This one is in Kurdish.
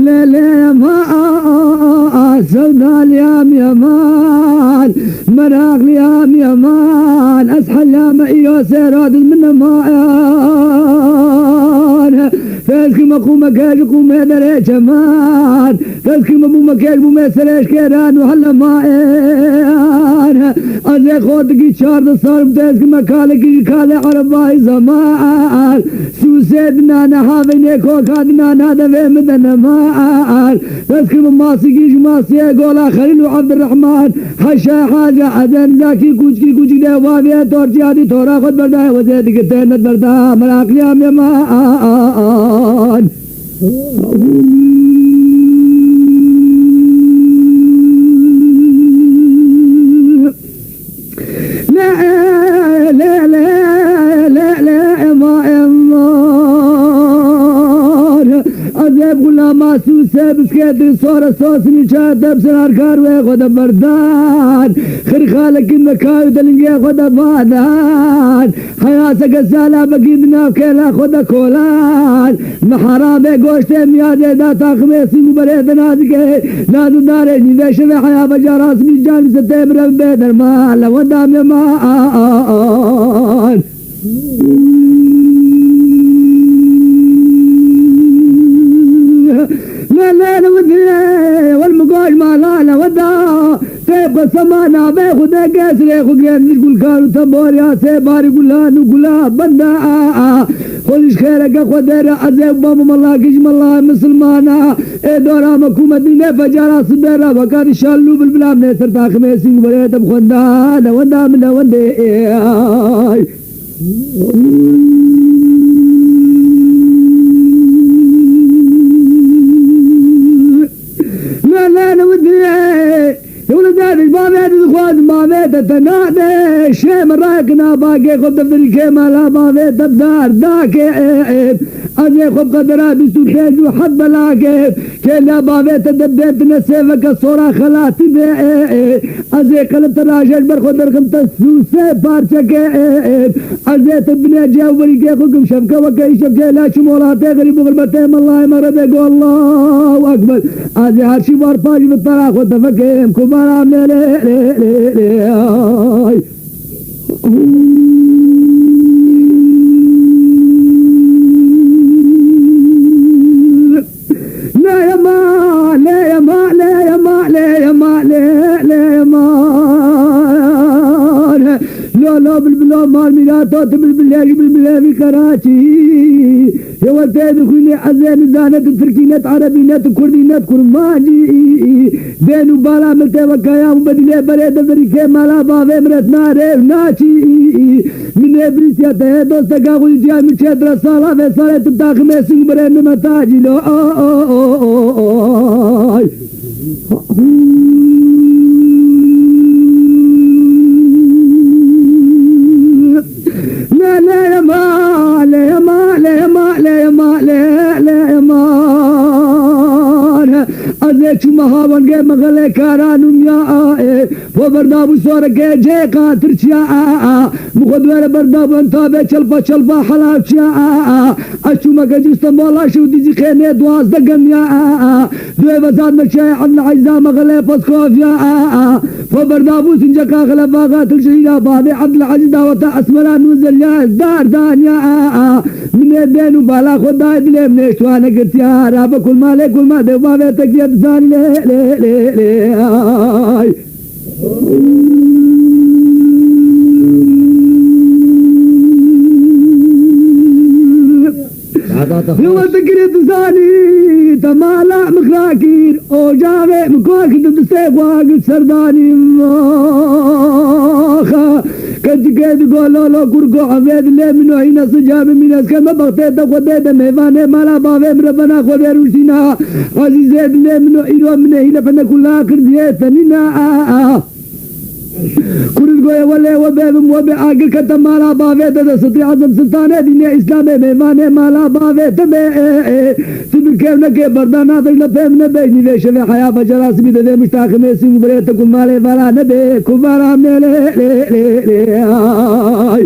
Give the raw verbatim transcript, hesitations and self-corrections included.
Lê, lê, ma, a, a, a, a, sewda liyam yeman, meraq liyam yeman, ez hela me îro sêra dil min nemayan. Fez ki me qûme kej qûme derê çeman. Tezkî me bûme kek bûme serê eşkeran û helemayên. Ez ê xortikî çardeh sal bi tezkî me kalekî ji kalê erebayî zeman. Sûsê dinane havênê koka dinana devê min de neman. Tezkî me masikî ji masiyê gola Xelîl û Evdirehman. Heşe haca ezen zakî kuçkî kuçkî de wavê torçiyatî tora xwe berdayê wezê digirtê net berda meraqliya meman. Lê, lê, lê, lê, lê, ema, ema. Ezeb gulama sûse biskêtin sore sosinî çar dep sinar kar wê xwe de berdan. Xirxalekin ve kayu delingê xwe de badan. Heyaseke sala vekî di nav kêla xwe de kolan. Min heramê goştê miyadê da taximê sîng û berê de nazikê. Nazidarê nîvê şevê heya veca rasmî can setê mirev bê derman. Lewenda meman. Lê, lê, lewendê, wel mi goş mala lewenda. Tê qesema navê Xwedê kesrê xwe girêndiş gulkar û temboriya sê barî gulan û gula benda. Xwe ji xêreke Xwedê re ez ê û bam û melakî ji mela misilmana. Ê dora me ku Medîne fecara sibê re weka dişal û bilbila min ê ser taximê sîng û berê te bi xwenda. Newenda min newendê. Lê, lê, lê, widî, lê, wile derdî, bavê dixwaz, bavê te te nade, şê me rakina bagê xwe defterî kê mala bavê te dar, dakê, ez ê xwe bi qedera bîst û pênc û heft belakê, kê la bavê te de bêtine sêveke sora xelatî bê, ez ê qelib te raje ji ber xwe derxim te sûsê parçekê, ez ê te binê cê û berîkê xwe kim şevke weke îşevkê la çim welatê xerîb û xirbetê me layê me rebê go Allahu Ekber. Ez ê her şî war pajî bi tera xwe tefekê em ku bara lê lê lê lê lê ay. Lê yema, lê yema, lê yema, lê yema, lê, lê yema. Lo, lo, bilbilo, mal mîrato, tu bilbilê, ji bilbilê vî Karaçî. Yewe tê dixwînê, ez ê nizane, tu tirkî ne, tu erebî ne, tu kurdî ne, tu kurmancî. Dên û bala min tê wekaya û bedîlê berê de verî kê mala bavê min ret nare û naçî. Min ê birîsiya te hê dosteka xwe ji ciya min çê dira sala vê salê tu taximê sing birê min me tacî lo. Ay. Lê, lê, yema, lê, yema, lê, yema, lê, yema, lê, lê, yema. Ez ê çûme ha wengê mexelê karan û miya, a, ê. Xwe berdabû sorekê cê qatir çiya, a, a. Min xwe duwere berdabû em tabê çelpa çelpa helav çiya, a, a. Ez çûme ke ji Stenbola şew dîzî xênê duwazdeh gemiya, a, a. Duê vezad me çiyayê Evlehecî da mexelê Paskov ya, a, a. Xwe berdabû sinceqa xelefa qatil şehîda bavê Evlehecî daweta Esmera nû zeliya dar daniya, a, a. Min ê bên û bala xwe dayê dilê min ê ji wana girtiya. Rabe kulma lê kulma dê bavê tekiye dizanî lê, lê, lê, lê, ay. Li we dikirê dizanî, te mala mixrakîr, ocavê min kor kir di distê xwe agir serdanî. Axa, keçikê di go lolo kur go evê dilê min o hîna sica bimîne, ez keme bextê te xwe dê de mêvanê mala bavê min re bena xwe dê rûşîna. Ezîzê dilê min o îro min ê hîle fene kula kir diyê tenîna. Kurid goye welê we bêbim we bê agir kete mala bavê te de sitî ezim siltanê dînê îslamê mêvanê mala bavê te bê. Tu bi kevnekê berda nadij le pê min nebê nîvê şevê heya fecara sibî de dê muştaximê sî û birê te ku malê vala nebê ku vala mê lê lê lê lê ay.